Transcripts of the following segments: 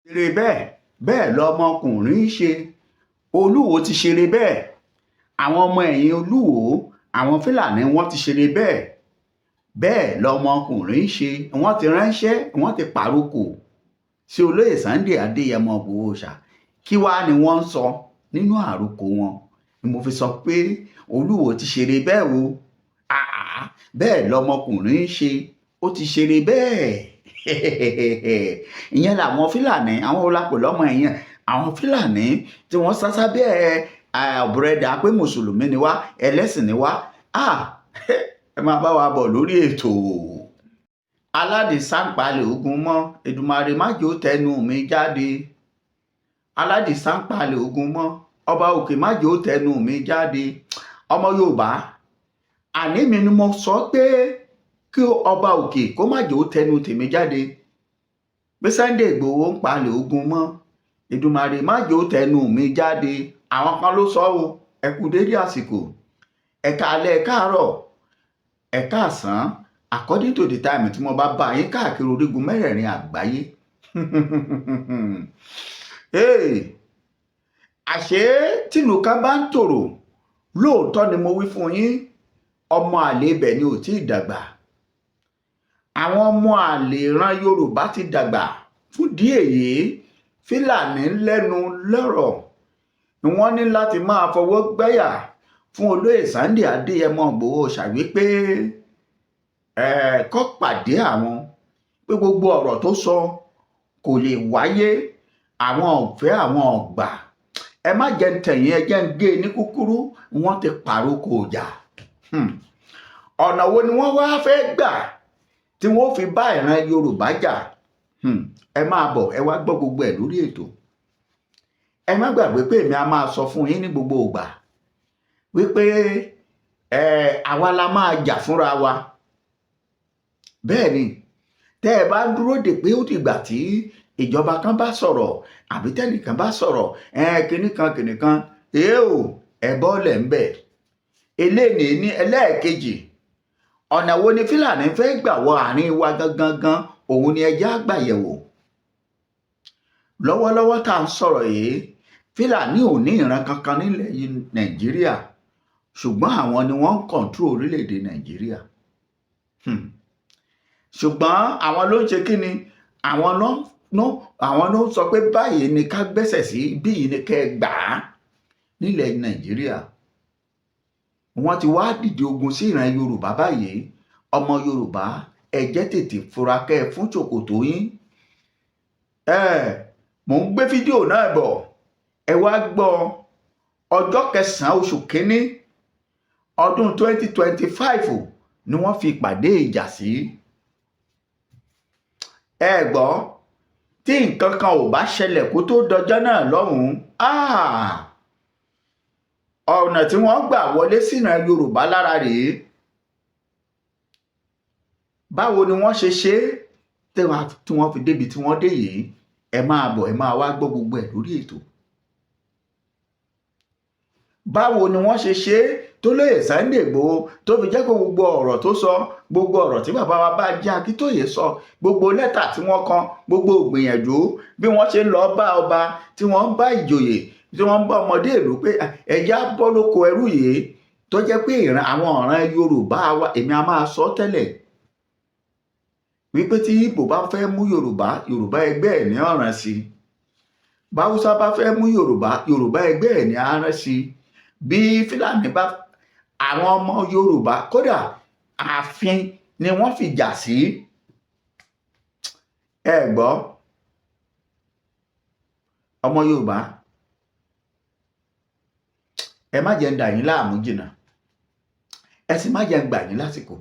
Ṣeré bẹ́ẹ̀ bẹ́ẹ̀ lọmọkùnrin ń ṣe. Olúwo ti ṣeré bẹ́ẹ̀, àwọn ọmọ ẹ̀yìn Olúwo, àwọn Fúlàní, wọ́n ti ṣeré bẹ́ẹ̀ bẹ́ẹ̀ lọmọkùnrin ń ṣe. Wọ́n ti ránṣẹ́, wọ́n ti pàrokò sí olóyè Sunday Adéyẹmọ Ìgbòho Òòṣà. Kí wàá ni wọ́n ń sọ nínú àròkọ wọn ni mo fi sọ pé Olúwo ti ṣeré bẹ́ẹ̀ o. Àà, bẹ́ẹ̀ lọmọkùnrin ń ṣe, ó ti ṣeré bẹ́ẹ̀. Ìyẹn làwọn Fúlàní, àwọn olápò lọ́mọ ẹ̀yìn àwọn Fúlàní tí wọ́n sá sábẹ́ ọ̀bùrẹ́dà pé mùsùlùmí ni wá, ẹlẹ́sìn ni wá. Ẹ máa bá wa bọ̀ lórí ètò. Aládìsá ń palẹ̀ ogun mọ́, Èdùmàrè má jẹ́ ó tẹnu mi jáde. Aládìsá ń palẹ̀ ogun mọ́, ọba òkè má jẹ́ ó tẹnu mi jáde. Ọmọ Yorùbá, àní mi ni mo sọ pé kí ọba òkè kó má jẹ́ ó tẹnu tèmi jáde pé Sunday Ìgbòho ń palẹ̀ ogun mọ́, Èdùmàrè má jẹ́ ó tẹnu mi jáde. Àwọn kan ló sọ ọ́. Ẹ kú dédé àsìkò, ẹ káalẹ́, ẹ káàárọ̀, ẹ káàsán, according to the time tí mo bá bá yín káàkiri orígun mẹ́rẹ̀ẹ̀rin àgbáyé. Hey, àṣé tìlú kan bá ń tòrò lóòótọ́ ni mo wí fún yín, ọmọ àlè ibẹ̀ ni ò tí ì dàgbà. Àwọn ọmọ àlè ìran Yorùbá ti dàgbà. Fún díẹ̀ yìí, Fílàní lẹ́nu lọ́rọ̀ ni wọ́n ní láti máa fọwọ́ gbáyà fún olóyè Sunday Adéyẹmọ Ìgbòho ṣàwí pé ẹ kó pàdé àwọn, pé gbogbo ọ̀rọ̀ tó sọ kò lè wáyé, àwọn ọ̀fẹ́, àwọn ọ̀gbà. Ẹ má jẹ́ ń tẹ̀yìn, ẹ jẹ́ ń gé e ní kúkúrú. Wọ́n ti pàrókò ọjà. Ọ̀nà wo ni wọ́n wá fẹ́ gbà tí wọ́n fi bá ìran Yorùbá jà? Ẹ máa bọ̀, ẹ wá gbọ́ gbogbo ẹ̀ lórí ètò. Ẹ má gbàgbé pé èmi a máa sọ fún yín ní gbogbo ìgbà wípé ẹ àwa la máa jà fúnra wa. Bẹ́ẹ̀ ni, tẹ́ ẹ bá ń dúró dè pé ó dìgbà tí ìjọba kan bá sọ̀rọ̀ àbí tẹ́nìkan bá sọ̀rọ̀, ẹ kinní kan kinní kan, èé o, ẹ bọ́ọ̀lẹ̀ ń bẹ̀. Eléyìí ní ẹlẹ́ẹ̀kejì, ọ̀nà wo ni Fúlàní fẹ́ gbà wọ àárín wa gangan gan? Òun ni ẹjẹ́ àgbàyẹ̀wò lọ́wọ́lọ́wọ́ tá à ń sọ̀rọ̀ yìí. Fúlàní ò ní ìran kankan nílẹ̀ Nàìjíríà, ṣùgbọ́n àwọn ni wọ́n ń control orílẹ̀-èdè Nàìjíríà. Ṣùgbọ́n àwọn ló ń ṣe kí ni, àwọn ló ń sọ pé báyìí ni ká gbẹ́sẹ̀ sí, bíyìí ni kẹ́ ẹ gbà á nílẹ̀ Nàìjíríà. Wọ́n ti wá dìde ogun sí ìran Yorùbá báyìí. Ọmọ Yorùbá, ẹ jẹ́ tètè fura, kẹ́ ẹ fún ṣòkòtò yín. Ẹ mò ń gbé fídíò náà bọ̀, ẹ wá gbọ́. Ọjọ́ kẹsàn-án oṣù kínní ọdún 2025 ni wọ́n fi pàdé ìjà sí. Ẹ gbọ́, tí nǹkan kan ò bá ṣẹlẹ̀ kó tó dọjọ́ náà lọ́hùn-ún, ọ̀nà tí wọ́n gbà wọlé sínú Yorùbá lára rèé. Báwo ni wọ́n ṣe ṣe é tí wọ́n fi débi tí wọ́n dé yìí? Ẹ máa bọ̀, ẹ máa wá gbọ́ gbogbo ẹ̀ lórí ètò. Báwo ni wọ́n ṣe ṣe é tó lóye Sunday Igboho tó fi jẹ́ pé gbogbo ọ̀rọ̀ tó sọ, gbogbo ọ̀rọ̀ tí bàbá wa Bánjí Akíntóyè sọ, gbogbo lẹ́tà tí wọ́n kan, gbogbo ìgbìyànjú bí wọ́n ṣe ń lọ bá ọba, tí wọ́n ń bá ìjòyè, tí wọ́n ń bá ọmọdé ìlú pé ẹ̀já bọ́ lóko ẹrú yìí, tó jẹ́ pé ìran àwọn ọ̀ràn Yorùbá wa, èmi a máa sọ tẹ́lẹ̀ wípé tí Ìgbò bá fẹ́ mú Yorùbá, Yorùbá ẹgbẹ́ ẹ̀ ní ọ̀ràn sí. Báwúsá bá fẹ́ mú Yorùbá, Yorùbá ẹgbẹ́ ẹ̀ ní arán sí. Bí Fúlàní bá àwọn ọmọ Yorùbá, kódà ààfin ni wọ́n fi jà sí. Ẹ gbọ́, ọmọ Yorùbá, ẹ má jẹ́ ń dà yín láàmú jìnnà, ẹ sì má jẹ́ ń gbà yín lásìkò.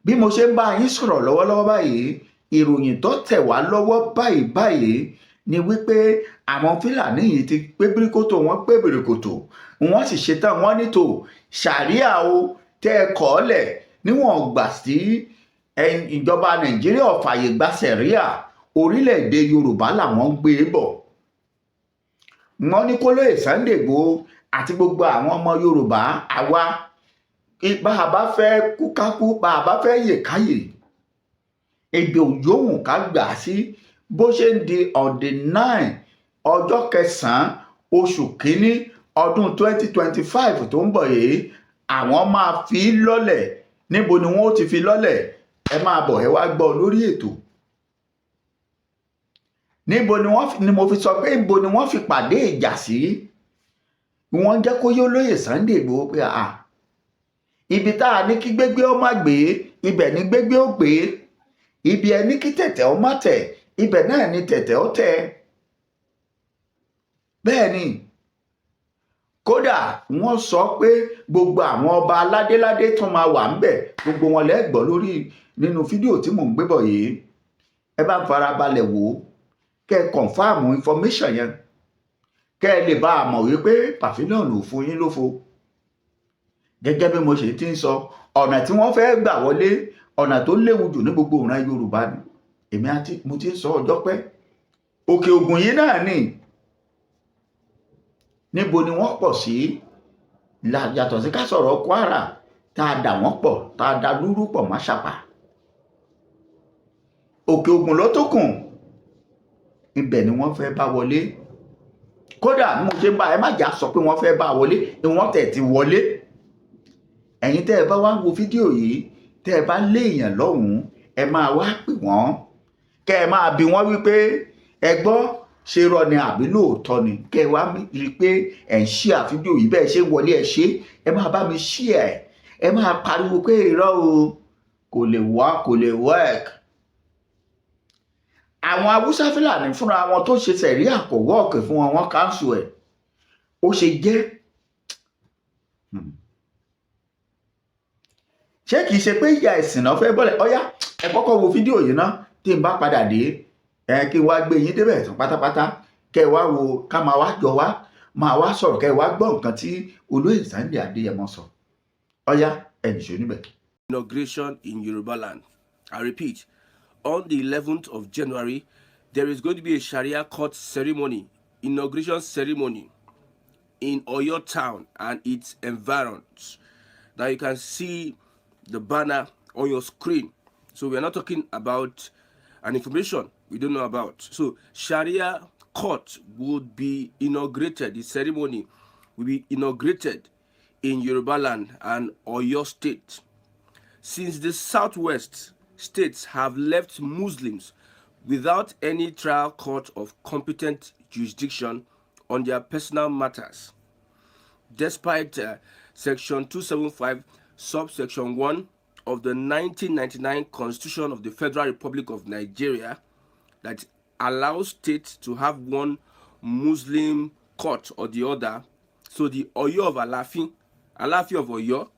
Bí mo ṣe ń bá yín sọ̀rọ̀ lọ́wọ́lọ́wọ́ báyìí, ìròyìn tó tẹ̀ wá lọ́wọ́ báyìí báyìí ni wípé àwọn Fúlàní yìí ti pé bíríkótó, wọ́n pé bìrìkòtò, wọ́n sì ṣetán. Wọ́n ní tò ṣàríà o tẹ́ ẹ kọ́ lẹ̀ níwọ̀n gbà sí ìjọba Nàìjíríà ò fàyè gba sẹ̀ríà, orílẹ̀-èdè Yorùbá làwọn ń gbé bọ̀. Wọ́n ní kólóyè Sunday Igboho àti gbogbo àwọn ọmọ Yorùbá, àwa bá a bá fẹ́ kú kákú, bá a bá fẹ́ yè káyè, èdè òyòwùn ká gbà sí. Bó ṣe ń di on the 9, ọjọ́ kẹsàn-án, oṣù kínní, ọdún 2025 tó ń bọ̀ yìí, àwọn máa fi lọ́lẹ̀. Níbo ni wọ́n ó ti fi lọ́lẹ̀? Ẹ máa bọ̀, ẹ wá gbọ́ lórí ètò. Níbo ni wọ́n ni mo fi sọ pé níbo ni wọ́n fi pàdé ìjà sí? Wọ́n jẹ́ kó yé olóyè Sunday Igboho pé à ibi tá a ní kí gbégbé ó má gbé, ibẹ̀ ni gbégbé ó gbé. Ibi ẹ ní kí tẹ̀tẹ̀ ó má tẹ̀, ibẹ̀ náà ni tẹ̀tẹ̀ ó tẹ̀. Bẹ́ẹ̀ ni, kódà wọ́n sọ pé gbogbo àwọn ọba aládéládé tó máa wà ńbẹ̀, gbogbo wọn lẹ gbọ́ lórí nínú fídíò tí mò ń gbé bọ̀ yìí. Ẹ bá ń farabalẹ̀ wò ó, kẹ́ ẹ confirm information yẹn, kẹ́ ẹ lè bá a mọ̀ wípé pavilion ò fún yín lófo. Gẹ́gẹ́ bí mo ṣe ti ń sọ, ọ̀nà tí wọ́n fẹ́ gbà wọlé, ọ̀nà tó léwu jù ní gbogbo ìran Yorùbá ni. Èmi àti mo ti ń sọ ọjọ́ pẹ́, Òkè Ògùn yìí náà ni. Níbo ni wọ́n pọ̀ sí yàtọ̀ sí ká sọ̀rọ̀ Kwara, tá a dà wọ́n pọ̀, tá a da lúrú pọ̀ má ṣàpà? Òkè Ògùn ló tó kùn, ibẹ̀ ni wọ́n fẹ́ bá wọlé. Kódà bí mo ṣe ń bá ẹ má jà sọ pé wọ́n fẹ́ bá wọlé, wọ́n tẹ̀ ti wọlé. Ẹ̀yin tẹ́ ẹ bá wá wo fídíò yìí, tẹ́ ẹ bá léèyàn lọ́hùn-ún, ẹ máa wá pè wọ́n, kẹ́ ẹ máa bi wọ́n wípé, "Ẹ gbọ́, ṣe rọ ni àbí lóòótọ́ ni?" Kẹ́ ẹ wá rí i pé ẹ̀ ń share fídíò yìí. Bẹ́ẹ̀ ṣe ń wọlé, ẹ ṣe, ẹ máa bá mi share ẹ̀. Ẹ máa pariwo pé irọ́ o, kò lè wá, kò lè work. Àwọn Haúsá Fúlàní fúnra wọn tó ṣe sẹ̀ríà, kò work fún wọn, wọ́n cancel ẹ̀. Ó ṣe jẹ́, ṣé kìí ṣe pé ìyà ẹ̀sìn náà fẹ́ bọ́lẹ̀? Ọ̀yá, ẹ kọ́kọ́ wo fídíò yìí ná. Tí n bá padà dé, ẹ kí n wá gbé yín débẹ̀ tán pátápátá, kẹ́ ẹ wá wo, ká máa wá jọ wá máa wá sọ̀rọ̀, kẹ́ ẹ wá gbọ́ nǹkan tí olóyè Sunday Adéyẹmọ sọ. Ọ̀yá, ẹ nìṣó níbẹ̀. Inauguration in Yoruba land. I repeat, on the 11th of January, there is going to be a Sharia court ceremony, inauguration ceremony in Oyo town and its environs. Now you can see the banner on your screen. So we are not talking about an information we don't know about. So Sharia court would be inaugurated, the ceremony will be inaugurated in Yoruba land and Oyo State. Since the southwest states have left Muslims without any trial court of competent jurisdiction on their personal matters, despite Section 275, subsection 1 of the 1999 Constitution of the Federal Republic of Nigeria that allows states to have one Muslim court or the other. So the Oyo of Alafin, Alafin of Oyo,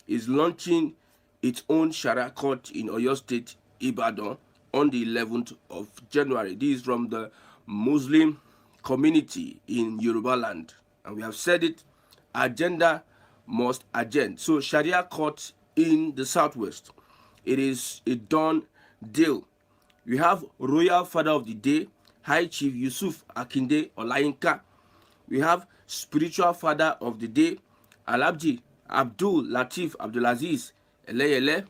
is launching its own Sharia court in Oyo State, Ibadan, on the 11th of January. This is from the Muslim community in Yoruba land. And we have said it, agenda must agenda. So Sharia court in the southwest, it is a done deal. We have Royal Father of the Day, High Chief Yusuf Akinde Olayinka. We have Spiritual Father of the Day, Alhaji Abdul Latif Abdulaziz Eleyele.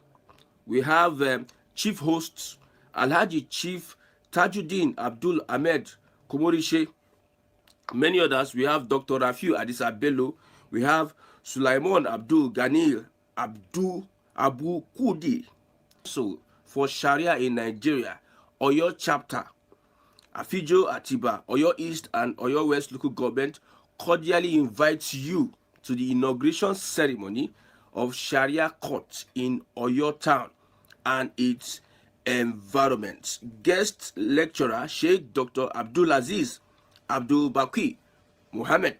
We have Chief Hosts, Alhaji Chief Tajuddin Abdul Ahmed Komorishe. Many others. We have Dr. Rafiu Adisa Bello. We have Sulaiman Abdul Ganil Abdul Abu Kudi. So for Sharia in Nigeria, Oyo chapter, Afijo Atiba, Oyo East and Oyo West local government cordially invites you to the inauguration ceremony of Sharia court in Oyo town and its environment. Guest lecturer Sheikh Dr. Abdul Aziz Abdul Baqi Muhammad.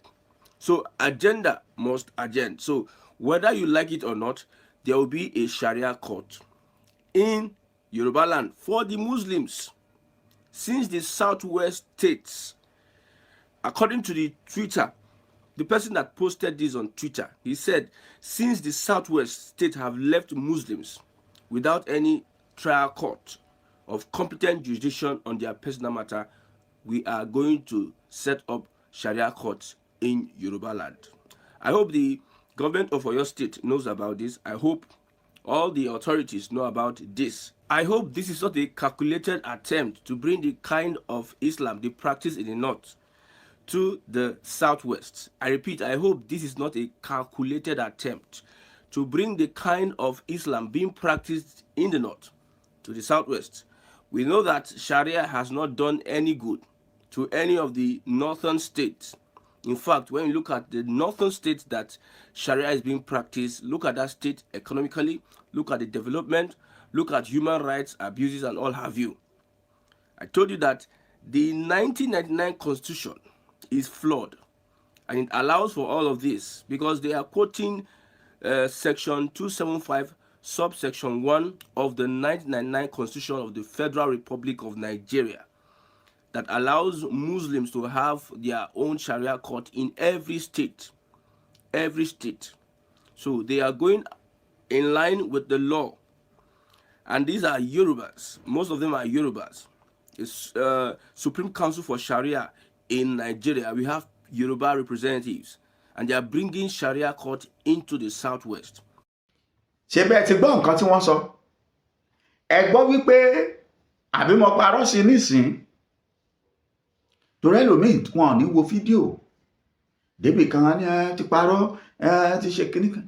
So agenda must agenda. So whether you like it or not, there will be a Sharia court in Yoruba land for the Muslims. Since the southwest states, according to the Twitter, the person that posted this on Twitter, he said, since the southwest state have left Muslims without any trial court of competent jurisdiction on their personal matter, we are going to set up Sharia courts in Yoruba land. I hope the government of Oyo State knows about this. I hope all the authorities know about this. I hope this is not a calculated attempt to bring the kind of Islam they practice in the north to the southwest. I repeat, I hope this is not a calculated attempt to bring the kind of Islam being practiced in the north to the southwest. We know that Sharia has not done any good to any of the northern states. In fact, when you look at the northern states that Sharia is being practiced, look at that state economically, look at the development, look at human rights abuses, and all have you. I told you that the 1999 constitution is flawed and it allows for all of this because they are quoting section 275 subsection 1 of the 1999 constitution of the Federal Republic of Nigeria that allows Muslims to have their own Sharia court in every state. Every state. So they are going in line with the law. And these are Yorubas. Most of them are Yorubas. It's Supreme Council for Sharia in Nigeria. We have Yoruba representatives, and they are bringing Sharia court into the southwest. Ṣé bẹ́ẹ̀ ti gbọ́ nǹkan tí wọ́n sọ? Ẹ gbọ́ wípé àbí mo parọ́ sí nísìn? Torí ẹlòmíì, wọn ò ní wo fídíò débì kan ní ẹ ti parọ́, ẹ ti ṣe kíní kan.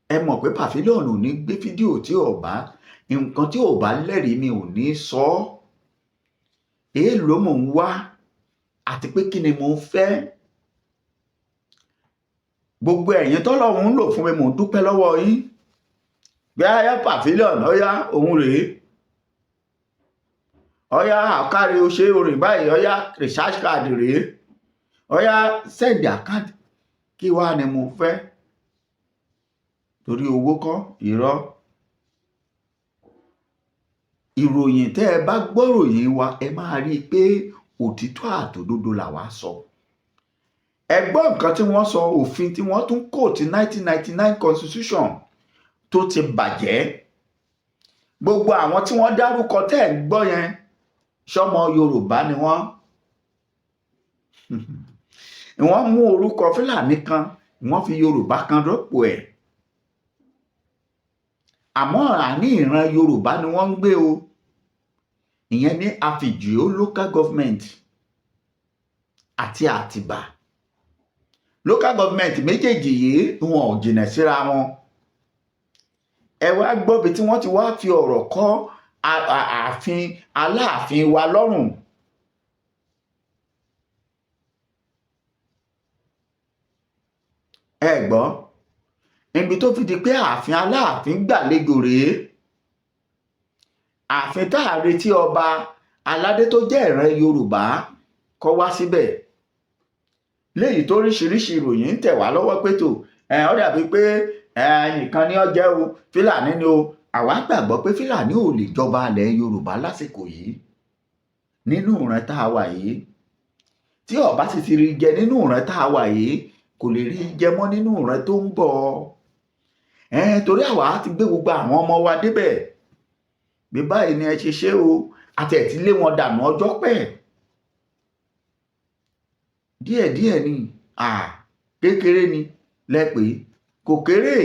Ẹ mọ̀ pé Pavilion ò ní gbé fídíò tí ò bá nǹkan tí ò bá lẹ́rìí, mi ò ní sọ ọ́. Èèló mò ń wá àti pé kí ni mò ń fẹ́? Gbogbo ẹ̀yin tọ́lọ́run ń lò fún mi, mò ń dúpẹ́ lọ́wọ́ yín. Bí ayá Pavilion, ọ̀yá òun rèé, ọ̀yá àkárí o, ṣe orin báyìí, ọ̀yá recharge card rèé, ọ̀yá send account. Kí wàá ni mo fẹ́? Torí owó kọ́, irọ́. Ìròyìn tẹ́ ẹ bá gbọ́ròyìn wa, ẹ máa rí i pé òtítọ́ àtòdodo làwa sọ. Ẹ gbọ́ nǹkan tí wọ́n sọ, òfin tí wọ́n tún kò tí 1999 constitution tó ti bàjẹ́. Gbogbo àwọn tí wọ́n dárúkọ tẹ́ ẹ̀ ń gbọ́ yẹn, ṣọmọ Yorùbá ni wọ́n? Wọ́n mú orúkọ Fúlàní kan, wọ́n fi Yorùbá kan rọ́pò ẹ̀, àmọ́ àní ìran Yorùbá ni wọ́n ń gbé o. Ìyẹn ní Àfìjìó Local Government àti Àtìbà Local Government. Méjèèjì yìí, wọn ò jìnnà síra wọn. Ẹ wá gbọ́ bí tí wọ́n ti wá fi ọ̀rọ̀ kọ́ ààfin Aláàfin wa lọ́rùn. Ẹ gbọ́ ibi tó fi di pé ààfin Aláàfin gbàlejò rèé, ààfin tá a retí ọba aládé tó jẹ́ ìran Yorùbá kọ́ wá síbẹ̀, léyìí tó oríṣiríṣi ìròyìn ń tẹ̀ wá lọ́wọ́ pé tó ẹ̀ ọ́ dàbí pé ẹnìkan ní ọjẹ́ o, Fúlàní ni o. Àwa gbàgbọ́ pé Fúlàní ò lè jọba ilẹ̀ Yorùbá lásìkò yìí nínú ìran tá a wà yìí. Tí ọba sì ti rí jẹ nínú ìran tá a wà yìí, kò lè rí jẹ mọ́ nínú ìran tó ń bọ̀ torí àwa ti gbé gbogbo àwọn ọmọ wa débẹ̀ bí báyìí ni ẹ ṣe ṣe o, àti ẹ̀ ti lé wọn dànù ọjọ́ pẹ́. Díẹ̀díẹ̀ ni kékeré ni lẹ́pẹ́, kò kéré.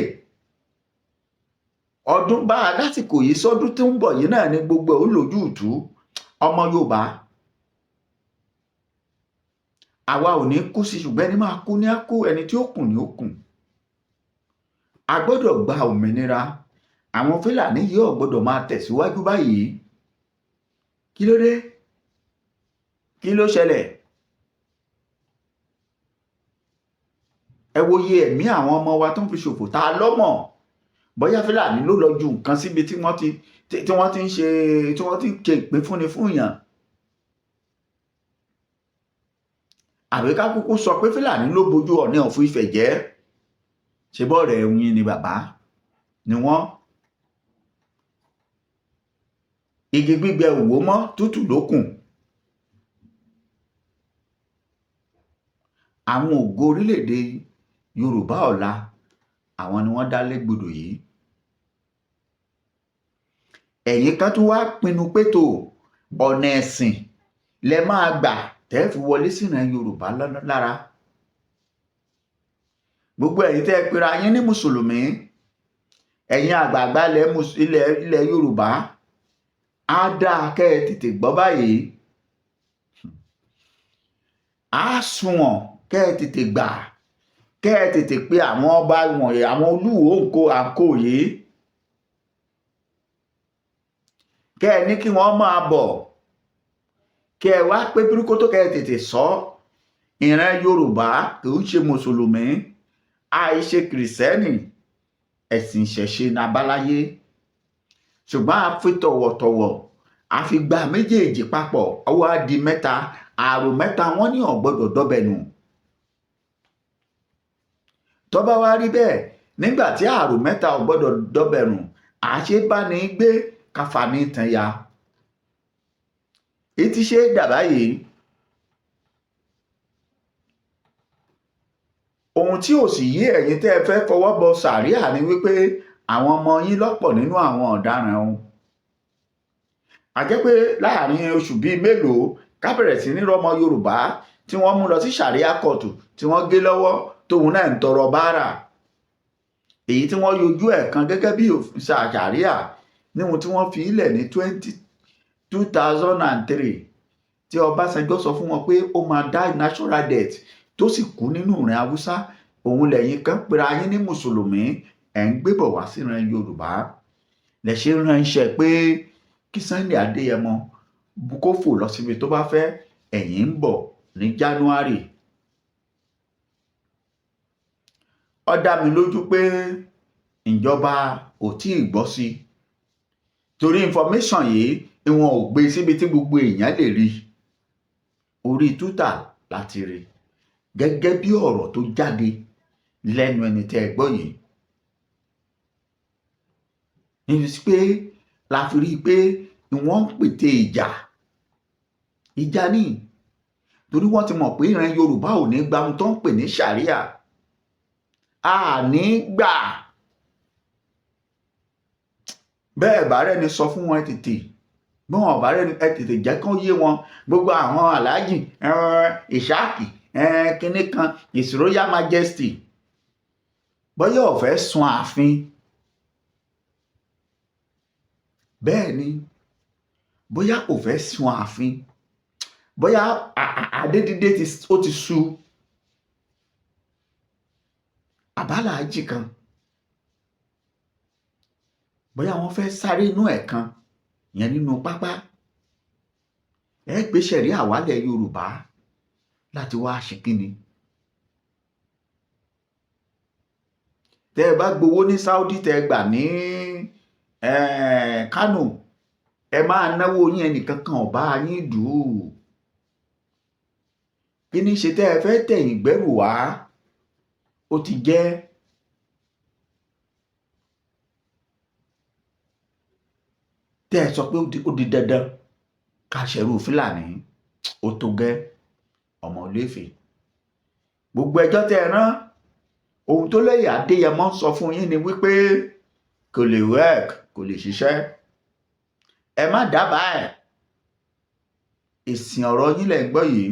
Ọdún bá a lásìkò yìí sọ́dún tó ń bọ̀ yìí náà ni gbogbo ẹ̀ ó lójútùú. Ọmọ Yorùbá, àwa ò ní kú sí, ṣùgbọ́n ẹni máa kú ní á kú, ẹni tí ó kùn ní ó kùn. A gbọ́dọ̀ gba òmìnira. Àwọn Fúlàní yìí ò gbọ́dọ̀ máa tẹ̀síwájú báyìí. Kí ló dé? Kí ló ṣẹlẹ̀? Ẹ wo iye ẹ̀mí àwọn ọmọ wa tó ń fi ṣòfò. Tá a lọ́mọ̀ bóyá Fúlàní ló lọ ju nǹkan síbi tí wọ́n ti ń ṣe, tí wọ́n ti ń ṣe ìpínfúnni fún èèyàn, àbí ká kúkú sọ pé Fúlàní ló bojú Ọọ̀ni of Ifẹ̀ jẹ́? Ṣe bọ́ọ̀rẹ̀ ẹ̀yìn ni bàbá ni wọ́n. Igi gbígbẹ òwò mọ́ tútù lókùn. Àwọn ògo orílẹ̀-èdè Yorùbá ọ̀la, àwọn ni wọ́n dá légbodò yìí. Ẹ̀yin kan tún wá pinnu pé tó ọ̀nà ẹ̀sìn lẹ máa gbà tẹ́ fi wọlé sínú Yorùbá lára. Gbogbo ẹ̀yin tẹ́ ẹ pera yín ní mùsùlùmí, ẹ̀yin àgbààgbà ilẹ̀ Yorùbá, Á dáa kẹ́ ẹ tètè gbọ́ báyìí, á sunwọ̀n kẹ́ ẹ tètè gbà, kẹ́ ẹ tètè pe àwọn ọba wọ̀nyí, àwọn olúwo nǹkó àǹkó yìí, kẹ́ ẹ ní kí wọ́n máa bọ̀, kẹ́ ẹ wá pé bíríkótó, kẹ́ ẹ tètè sọ. Ìran Yorùbá kì í ṣe mùsùlùmí, àìṣe kìrìsìtẹ́nì, ẹ̀sìn ìṣẹ̀ṣe ní abáláyé, ṣùgbọ́n a fi tọ̀wọ̀tọ̀wọ̀ a fi gba méjèèjì papọ̀, ọwọ́ á di mẹ́ta, àrò mẹ́ta. Wọ́n ní ò gbọ́dọ̀ dọ́bẹ̀ nù. Tó bá wá rí bẹ́ẹ̀, nígbà tí àrò mẹ́ta ò gbọ́dọ̀ dọ́bẹ̀ nù, àṣẹ bá ní gbé káfa ní tàn ya ètí ṣe é dà báyìí. Ohun tí ò sì yé ẹ̀yin tẹ́ ẹ fẹ́ fọwọ́ bọ sàríà ni wípé àwọn ọmọ yín lọ́pọ̀ nínú àwọn ọ̀daràn o. A jẹ́ pé láàrin oṣù bíi mélòó, ká bẹ̀rẹ̀ sí ní rọ́mọ Yorùbá tí wọ́n mú lọ sí sàríà kóòtù, tí wọ́n gé lọ́wọ́, tóun náà ń tọrọ báárà, èyí tí wọ́n yọjú ẹ̀ kan gẹ́gẹ́ bí òfin sàríà níhun tí wọ́n fi ilẹ̀ ní 2003, tí Ọbásanjọ́ sọ fún wọn pé ó máa die natural death, tó sì kú nínú ìrìn Haúsá. Òun lẹ́yìn kan pera yín ní mùsùlùmí, ẹ̀ ń gbébọ̀ wá sí ìran Yorùbá. Lẹ ṣe ránṣẹ́ pé kí Sunday Adéyẹmọ kó fò lọ síbi tó bá fẹ́, ẹ̀yìn ń bọ̀ ní January. Ó dá mi lójú pé ìjọba ò tí ì gbọ́ sí i, torí information yìí, ìwọ̀n ò gbé síbi tí gbogbo èèyàn lè rí. Orí Twitter láti rí, gẹ́gẹ́ bí ọ̀rọ̀ tó jáde lẹ́nu ẹni tẹ́ ẹ gbọ́ yìí, níbi pé la fi rí i pé wọ́n ń pète ìjà. Ìjà ní, torí wọ́n ti mọ̀ pé ìran Yorùbá ò ní gba ohun tó ń pè ní sàríà, a ní gbà bẹ́ẹ̀. Bá rẹ́ni sọ fún wọn, ẹ tètè bí wọn bá rẹ́ni, ẹ tètè jẹ́ kán yé wọn. Gbogbo àwọn aláàjì ìṣáàkì kínní kan, His Royal Majesty, bóyá ó fẹ́ sun ààfin, bẹ́ẹ̀ ni, bóyá kò fẹ́ sun ààfin, bóyá adédídé ó ti sú àbálàájì kan, bóyá wọ́n fẹ́ sáré inú ẹ̀ kan yẹn nínú pápá. Ẹ gbé sẹ̀rí àwálẹ̀ Yorùbá láti wá ṣe kíni? Tẹ́ ẹ bá gbowó ní Saudi, tẹ́ ẹ gbà ní Kano, ẹ máa náwó yín, ẹnìkan kan ò bá yín dù ú. Kí ní ṣe tẹ́ ẹ fẹ́ tẹ̀yìn gbẹ́rù wá? Ó ti jẹ́ tẹ́ ẹ sọ pé ó di dandan ká ṣẹ̀rú Fúlàní. Ó tó gẹ́, ọmọ Iléfè. Gbogbo ẹjọ́ tẹ́ ẹ rán, ohun tó lẹ́yìn Adéyẹmọ sọ fún yín ni wípé kò lè work, kò lè ṣiṣẹ́. Ẹ má dábàá ẹ̀. Ìsìn ọ̀rọ̀ yín lẹ̀ ń gbọ́ yìí.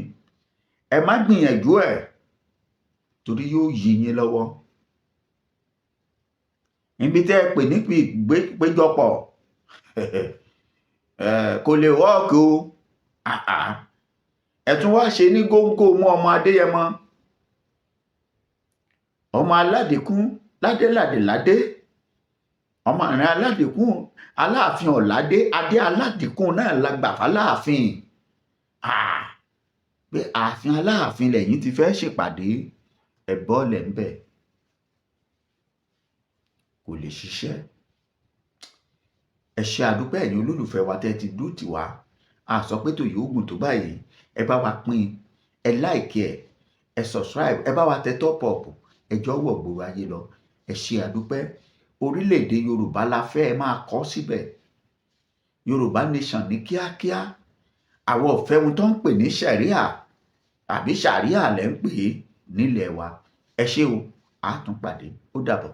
Ẹ má gbìyànjú ẹ̀, torí yóò yí yín lọ́wọ́. Níbi tẹ́ ẹ pè nípi ìpéjọpọ̀, kò lè work o. Ẹ tún wá ṣe ní góńgó mú ọmọ Adéyẹmọ, ọmọ aládìkún, ládéládé ládé, ọmọ ìrìn aládìkún, Aláàfin ọ̀ládé, adé aládìkún náà la gbà fáláàfin, pé ààfin Aláàfin lẹ́yìn ti fẹ́ ṣèpàdé. Ẹ̀ bọ́ọ̀lẹ̀ ń bẹ̀, kò lè ṣiṣẹ́. Ẹ ṣé, àdúpẹ́ ẹ̀yin olólùfẹ́ wa tẹ́ ẹ ti dúró tì wá. A sọ pé tòyí oògùn tó báyìí. Ẹ bá wa pín, ẹ like ẹ, ẹ subscribe, ẹ bá wa tẹ top up, ẹ jọ wọ̀ gbòòrò ayé lọ. Ẹ ṣé, àdúpẹ́. Orílẹ̀-èdè Yorùbá la fẹ́, ẹ máa kọ́ síbẹ̀. Yorùbá nation ní kíákíá. Àwọn ò fẹ́ ohun tó ń pè ní sẹ̀ríà, àbí sàríà lẹ́ ń pè é nílẹ̀ wa. Ẹ ṣé o, a tún pàdé, ó dàbọ̀.